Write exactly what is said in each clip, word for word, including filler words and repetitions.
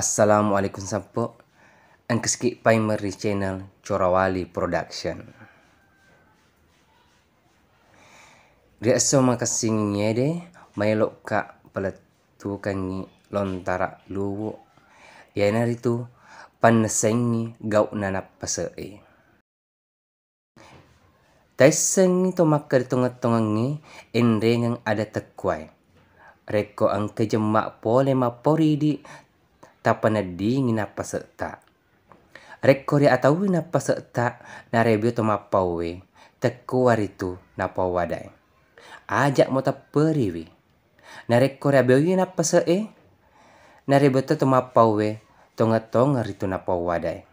Assalamualaikum sappo. Engkaski paimeng ri channel Corawali Production. Ri esso makessingngede, maelokka palettukengngi lontara luwu, iyanaritu pannessengngi gau'na nappase'e. Taissengngi to makkaritongeng-tongengnge enrengeng ada tekkuae. Rekko engka jemma pole mappauridi, tapaneddingi nappase'ta. Rekko riataui nappase'ta, narebio to mappauwe, tekkua ritu napauwadae. Aja'mo tapperiwi. Narekko riabeoi nappase'e, narebio to mappauwe, tongeng-tongeng ritu napauwadae.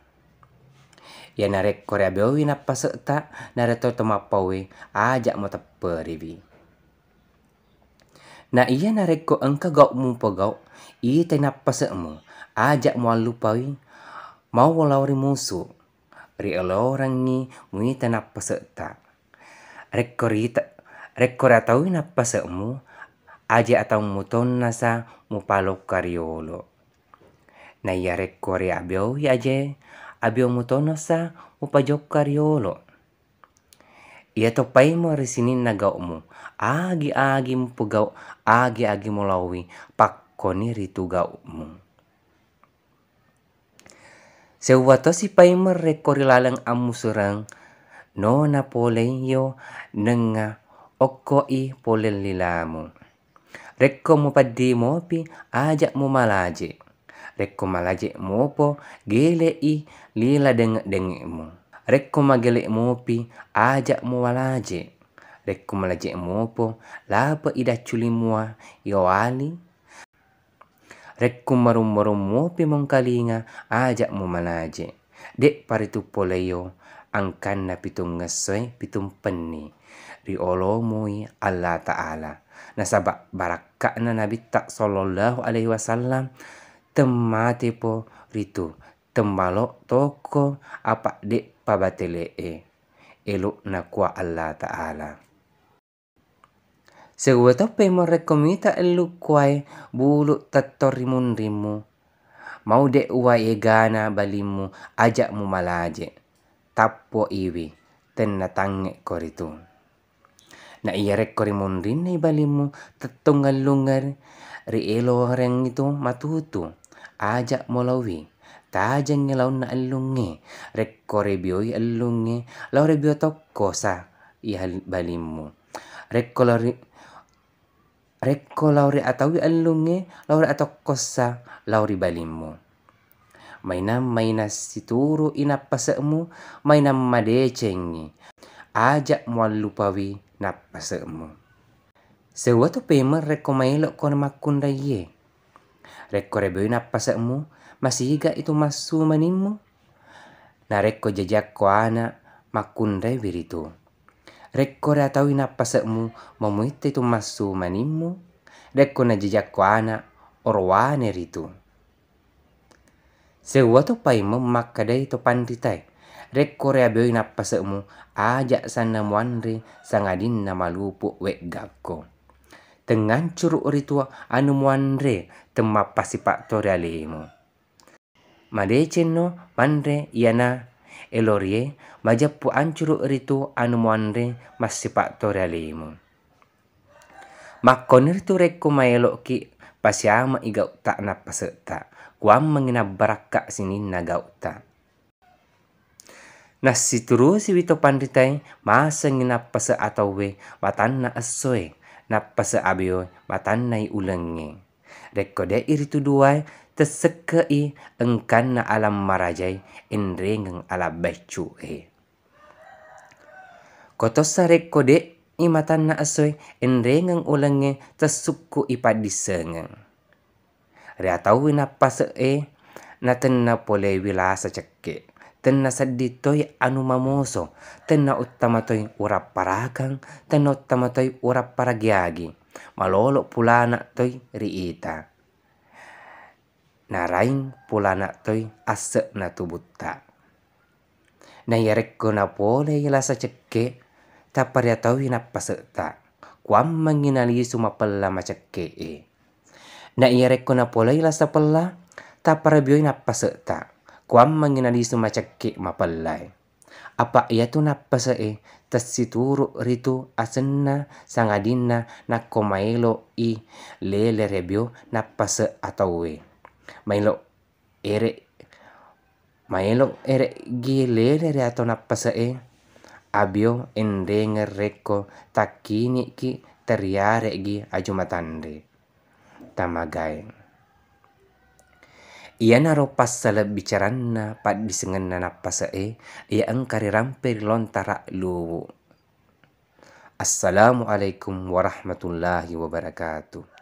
Iya narekko riabeoi nappase'ta, nareto to mappauwe, aja'mo tapperiwi. Na iya narekko engka gau'mu pogau, itai nappase'mu, aja'mo allupawi, mau lao ri musu, rielorengngi muita nappase'ta. Rekko rita-, rekko riataui nappase'mu, aje atau mutonnasa mupalokka riolo. Na iya rekko riabeoi aje, abeo mutonnasa mupajokka riolo. Iyato paimeng ri sininna gau'mu, agi-agi mupogau, agi-agi mulaowi, pakkoni ritu gau'mu. Seuwa tosi paimeng rekko ri laleng ammusureng, no napoleio nengnga okkoi poleng lilamu. Rekko mupaddi mopi, aja' mumalaje. Rekko malaje mopo, gele'i lila denge'-denge'mu. Rekko magele' mopi, aja' muwalaje. Rekko malaje mopo, lape'i dacculi mua iwali. Rekko marung-marung mopi mengkalinga, aja' mumalaje. De'pa ritu poleio angkanna pitungngessoe pitumpenni ri olomui Allah Ta'ala. Nasaba' barakka'na Nabitta sallallahu alaihi wasallam, temmatepo ritu, temmalo' tokko, apa' de'pa batele'e, elo'na kua Allah Ta'ala. Seuwa to paimeng rekko mita ellukkuae bulu' tettong ri munrimmu. Mau de' uwai egana balimmu, aja' mumalaje. Tappo iwi, tenna tangnge'ko ritu. Na iya rekko ri munrinna i balimmu tettong ellungnge ri elorengngi tu matutu, aja' molowi. Tajengngi launna ellungnge. Rekko ribioi ellungnge, lao ribio tokkosa iya balimmu. Rekko lao ri-, rekko lao ri ataui ellungnge, lao ri atokkossa lao ri balimmu. Mainang-mainang situru'i nappase'mu, mainang madecengngi. Aja' muallupawi nappase'mu. Seuwa to paimeng rekko maelo'ko makkunraie. Rekko ribeoi nappase'mu, masiga itu massu manimmu. Narekko jajakko ana', makkunraiwi ritu. Rekko riataui nappase'mu, mamuitte tu massu manimmu. Rekko najajakko ana', orowane ritu. Seuwa to paimeng makkedai to panritae, rekko riabeoi nappase'mu, aja' sanna muanre sangadinna malupu' we'gakko. Tengngancuru' ritu anu muanre, temmappasipa' to ri alemu. Madecenno manre iyana elorie, majeppu ancuru' ritu anu muanre massipa' to ri alemu. Makkoniritu rekko maelo'ki pasiame'i gau'ta nappase'ta, kuammengngi nabbarakka' sininna gau'ta. Nassiturusiwi to panritae, masengngi nappase' atauwe matanna essoe, nappase' abeoe matannai ulengnge. Rekko de'i ritu duae, tessekke'i engkanna alang marajai enrengeng alang baiccu'e. Kotossa rekko de'i matanna essoe enrengeng ulengnge, tessukku'i paddissengeng. Riataui nappase'e, natenna polewi lasa cekke', tenna sedding toi anu mamoso, tenna uttama toi urapparakang, tenna uttama toi urapparagiagi, malolo pulana toi ri ita. Naraing pulana toi asse'na tubutta. Na iyarekko napolei lasa cekke', tappa riataui nappase'ta, kuammengngi nalisu mapella macekke'e. Na iyarekko napolei lasa pella, Taparabioi nappase'ta, kuammengngi nalisu macekke' mapellae. Apa' iyatu nappase'e tessituru' ritu asenna sangadinna nakko maelo'i lele ri abio nappase' atauwe. Maelo' ere-, maelo' ere'gi lele ri ato nappase'e, abio enrengeng rekko takkini'ki teriare'gi aju matanre. Tamagae. Iyanaro passaleng bicaranna paddisengenna nappase'e iya engka rirampe ri lontara' luwu'. Assalamualaikum warahmatullahi wabarakatuh.